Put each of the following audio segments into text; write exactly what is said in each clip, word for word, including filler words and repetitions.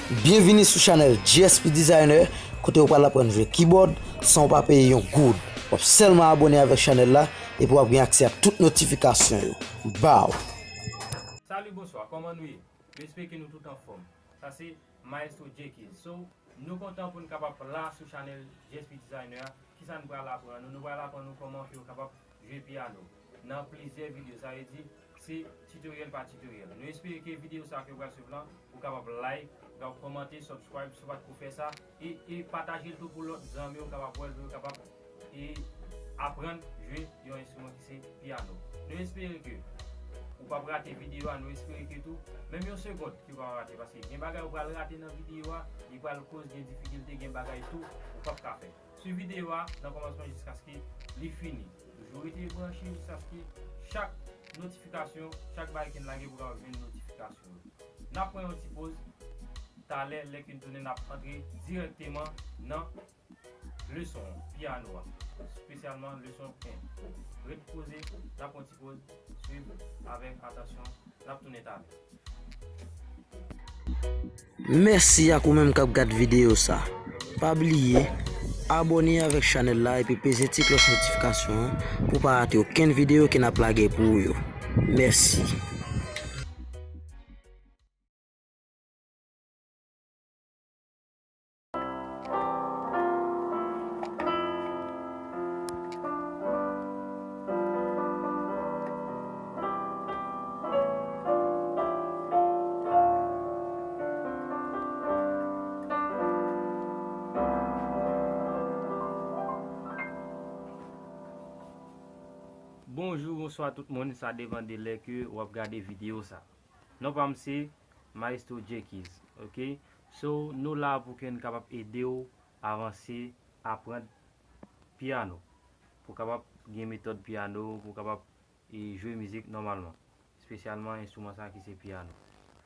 Byenvini sou chanèl G S P Designer, kote w pral aprann jwe keyboard san w pa peye yon goud. W ap sèlman abòne avèk chanèl la epi w ap gen aksè a tout notifikasyon yo. Baw! Salut, bonsoir, kòman nou ye? Nou espere ke nou tout anfòm. Sa se Maestro Jenkins. So, nou kontan pou n kapab la sou chanèl G S P Designer a. Kisa n pral aprann nou? Nou pral aprann nou kòman ke w kapab jwe pyano nan plizyè videyo. Sa vle di, se tutoriel pa tutoriel. Nou espere ke videyo sa ke w pral swiv lan, ou kapab like, ou kapab kòmante, subscribe si w pa t ko fè sa, e, e pataje l tou pou lòt zanmi w kapab wè l, pou yo kapab e aprann jwe yon enstriman ki se pyano. Nou espere ke ou p ap rate videyo a, nou espere ke tou, menm yon segond ke w p ap rate, paske gen bagay ou pral rate nan videyo a, li pral koz gen difikilte, gen bagay tou ou p ap ka fè. Swiv videyo a nan kòmansman jiskaske li fini. Toujou rete branche jiskaske chak notifikasyon, chak bagay ke n lage pou w kapab jwenn notifikasyon yo. N ap pran yon ti poz, talè, lè ke n tounen, n ap antre dirèkteman nan leson pyano a, espesyalman leson en. Ret poze, n ap pran ti poz, swiv avèk atansyon, n ap tounen talè. Mèsi ak ou menm k ap gad videyo sa. Pa bliye abòne avèk chanèl la epi peze ti klòch notifikasyon an pou w pa rate okenn videyo ke n ap lage pou ou yo. Mèsi. Bonjou, bonswa tout moun, sa depann de lè ke w ap gade videyo sa. Non pa m se Maestro Jenkins, ok? So, nou la pou ke n kapab ede w avanse aprann pyano. Pou w kapab gen metòd pyano, pou w kapab e jwe mizik nòmalman, espesyalman enstriman sa ki se pyano.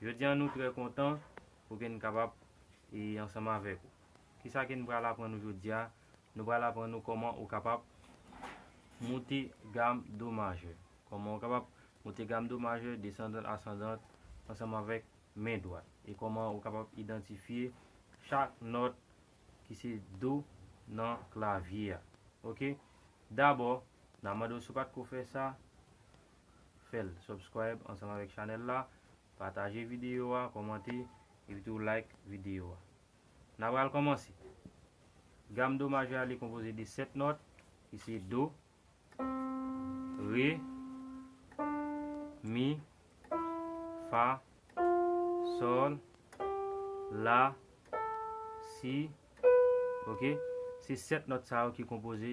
Jodi a, nou trè kontan pou ke n kapab e ansanm avèk ou. Kisa ke n pral aprann nou jodi a? Nou pral aprann nou kòman ou kapab moute gam do majè. Kòman ou kapab moute gam do majè, desandan, asandan, ansanm avèk men dwat. E kòman ou kapab idantifye chak nòt ki se do nan klavye a. Ok? Dabò, n a mande w si w pa t ko fè sa, fè l. Subscribe ansanm avèk chanèl la, pataje videyo a, kòmante, epi tou like videyo a. N a pral kòmanse. Gam do majè a, li konpoze de sèt nòt, ki se do, re, mi, fa, sòl, la, si. Ok? Se sèt nòt sa yo ki konpoze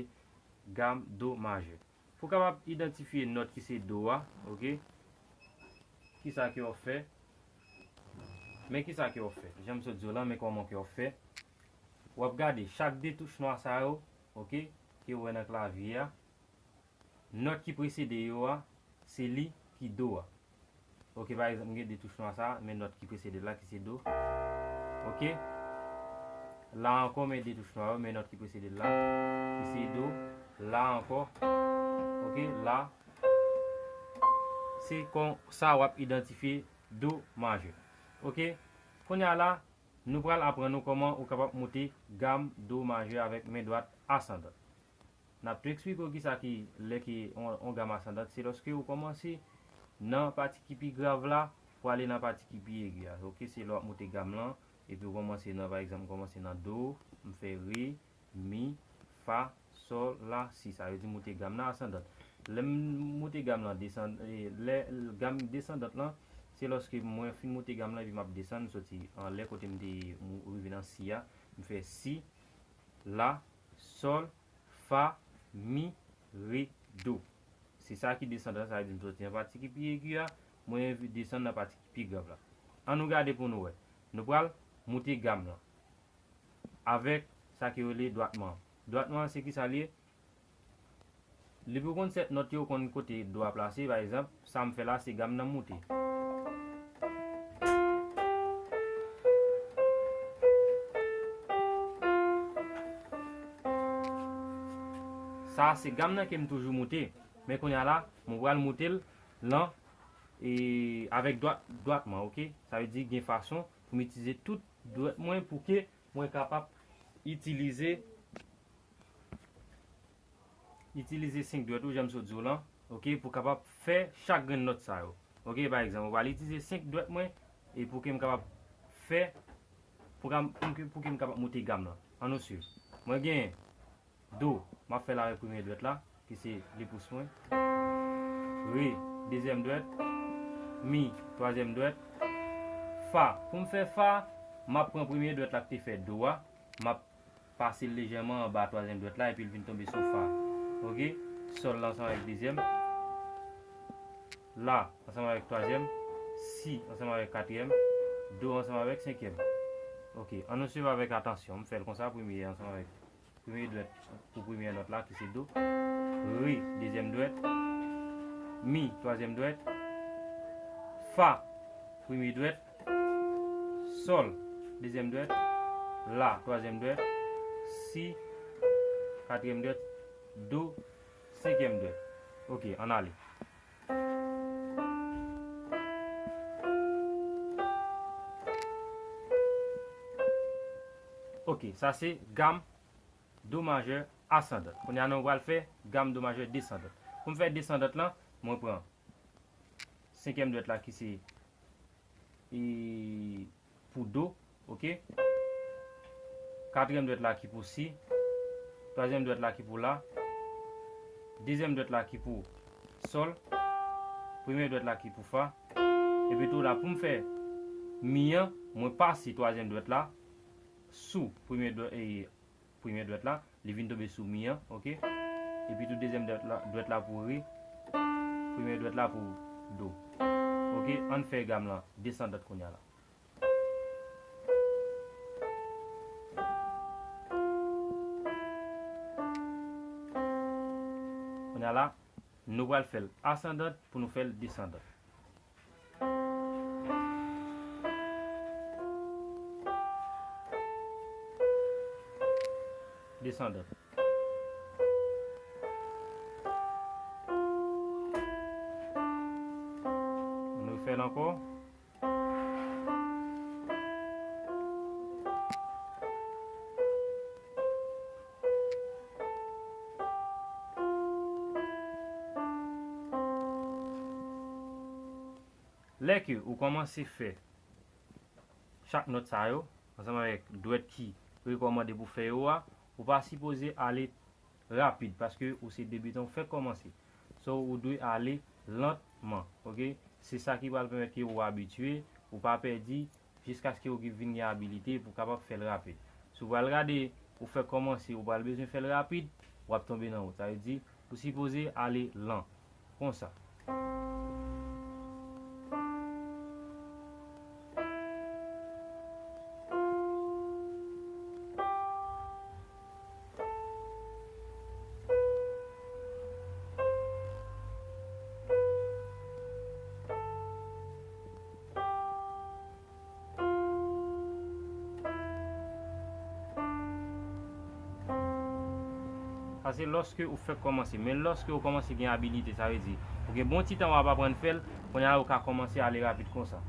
gam do majè. Pou w kapab idantifye nòt ki se do a, ok? Kisa ke w ap fè? Men kisa ke w ap fè. Jan m sot di w lan, men kòman ke w ap fè. W ap gade chak de touch nwa sa yo, ok, ke w wè nan klavye a. Nòt ki presede yo a, se li ki do a. Ok, pa egzanp, m gen de touch nwa sa, men nòt ki presede l la ki se do. Ok? La ankò, men de touch nwa yo, men nòt ki presede l la ki se do. La ankò. Ok, la. Se konsa w ap idantifye do majè. Ok? Kounye a la, nou pral aprann nou kòman ou kapab moute gam do majè avèk men dwat asandan. N ap tou eksplike w kisa ki lè ki on, on gam asandant, se lòske ou kòmanse nan pati ki pi grav la pou ale nan pati ki pi egi a. Ok, se lè w ap moute gam lan, epi w kòmanse nan, pa egzanp, m kòmanse nan do, m fè re, mi, fa, sòl, la, si. Sa vle di moute gam nan asandant. Lè m moute gam lan desandan, lè gam desandant lan, se lòske mwen fin moute gam lan epi m ap desann, m soti anlè kote m te rive nan si a, m fè si, la, sòl, fa, mi, re, do. Se sa ki desandan, sa vle di m soti nan pati ki pi egi a, mwen desann nan pati ki pi grav la. An nou gade pou nou wè. Nou pral moute gam lan avèk sa ki rele dwatman. Dwatman se kisa l ye? Depi w konn sèt nòt yo, w konn kote do a plase, pa egzanp, sa m fè la se gam nan moute. Sa se gam nan ke m toujou moute, men kounye a la, mwen pral moute l lan e, avèk dwat, dwat mwen, oke? Sa vle di gen fason pou m itilize tout dwèt mwen pou ke mwen kapab itilize, itilize senk dwèt ou, jan m sot di w lan, oke, pou kapab fè chak grenn nòt sa yo. Oke, pa egzanp, mwen pral itilize senk dwèt mwen e pou ke m kapab fè, pou, pou ke, pou ke m kapab moute gam lan. Ann nou swiv. Mwen gen do, m ap fè l avèk premye dwèt la, ki se li pous mwen. Re, dezyèm dwèt. Mi, twazyèm dwèt. Fa. Pou m fè fa, m ap pran premye dwèt la ki te fè do a. M ap pase l lejèman anba twazyèm dwèt la, epi l vin tonbe sou fa. Oke? Sòl la ansanm avèk dezyèm. La ansanm avèk twazyèm. Si ansanm avèk katriyèm. Do ansanm avèk senkyèm. Oke, ann nou swiv avèk atansyon. M fè l konsa, premye ansanm avèk premye dwèt pou premyè nòt la ki se do. Re, dezyèm dwèt. Mi, twazyèm dwèt. Fa, premye dwèt. Sòl, dezyèm dwèt. La, twazyèm dwèt. Si, katriyèm dwèt. Do, senkyèm dwèt. Oke, ann ale. Oke, sa se gam do majè asandant. Kounye a nou pral fè gam do majè desandant. Pou m fè desandant lan, mwen pran senkyèm dwèt la ki se, e, pou do, oke? Katriyèm dwèt la ki pou si, twazyèm dwèt la ki pou la, dezyèm dwèt la ki pou sòl, premye dwèt la ki pou fa, epi tou la pou m fè mi an, mwen pase twazyèm dwèt la sou premye dwèt, e, premye dwèt la, li vin tonbe sou mi an, oke? Epi tou dezyèm dwèt la, dwèt la pou re, premye dwèt la pou do. Oke, ann fè gam lan desandant kounye a la. Kounye a la, nou pral fè l asandant pou nou fè l desandant. Desandan. Nou fè l ankò. Lè ke ou kòmanse fè chak nòt sa yo, ansanm avèk dwèt ki rekòmande pou fè yo a, ou pa sipoze ale rapid, paske ou se debitan, ou fèk kòmanse. So, ou dwe ale lantman, oke? Se sa ki pral pèmèt ke ou abitye, ou pa pèdi, jiskaske ou vin gen abilite pou kapab fè l rapid. Si w pral gade, ou fèk kòmanse, ou pral bezwen fè l rapid, w ap tonbe nan wout. Sa vle di, ou sipoze ale lan, konsa. Sa se lòske ou fèk kòmanse. Men lòske ou kòmanse gen abilite, sa vle di, ou gen bon ti tan w ap aprann fè l, kounye a ou ka kòmanse ale rapid konsa.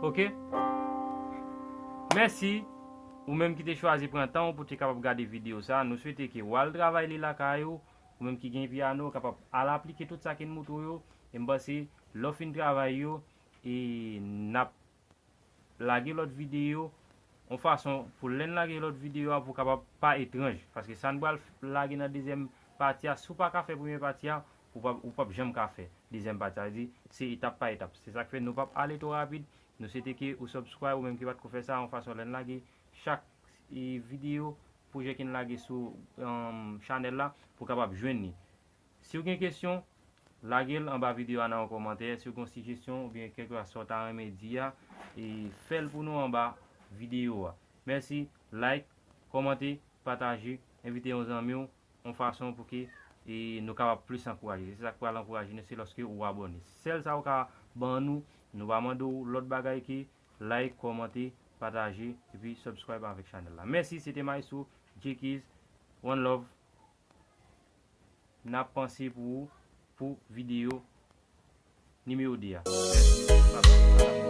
Oke? Mèsi, ou menm ki te chwazi pran tan w pou te kapab gade videyo sa. Nou swete ke w al travay li lakay ou, ou menm ki gen pyano, w kapab al aplike tout sa ke n moutre w yo. E m panse, lè w fin travay yo, e n ap lage lòt videyo, yon fason pou lè n lage lòt videyo a, pou kapab pa etranj. Paske sa n pral lage nan dezyèm pati a, si w pa ka fè premye pati a, ou p ap, ou p ap janm ka fè dezyèm pati a. Sa vle di, se etap pa etap. Se sa k fè nou p ap ale twò rapid. Nou swete ke ou subscribe, ou menm ki pa t ko fè sa, yon fason lè n lage chak, e, videyo, pwojè ke n lage sou, um, chanèl la, pou w kapab jwenn li. Si w gen kesyon, lage l anba videyo a nan yon kòmantè. Si w gen yon sijesyon oubyen kèlkeswa sa w ta renmen di a, e, fè l pou nou anba videyo a. Mèsi, like, kòmante, pataje, envite yon zanmi w, yon fason pou ke, e, nou kapab plis ankouraje. Se sa k pral ankouraje nou, se lòske ou abòne. Sèl sa ou ka ban nou, Nou pa mande w lòt bagay ke like, kòmante, pataje, epi subscribe avèk chanèl la. Mèsi, se te Maestro Jekiz. One love. N ap panse pou ou pou videyo nimewo de a. Mèsi. Bye bye.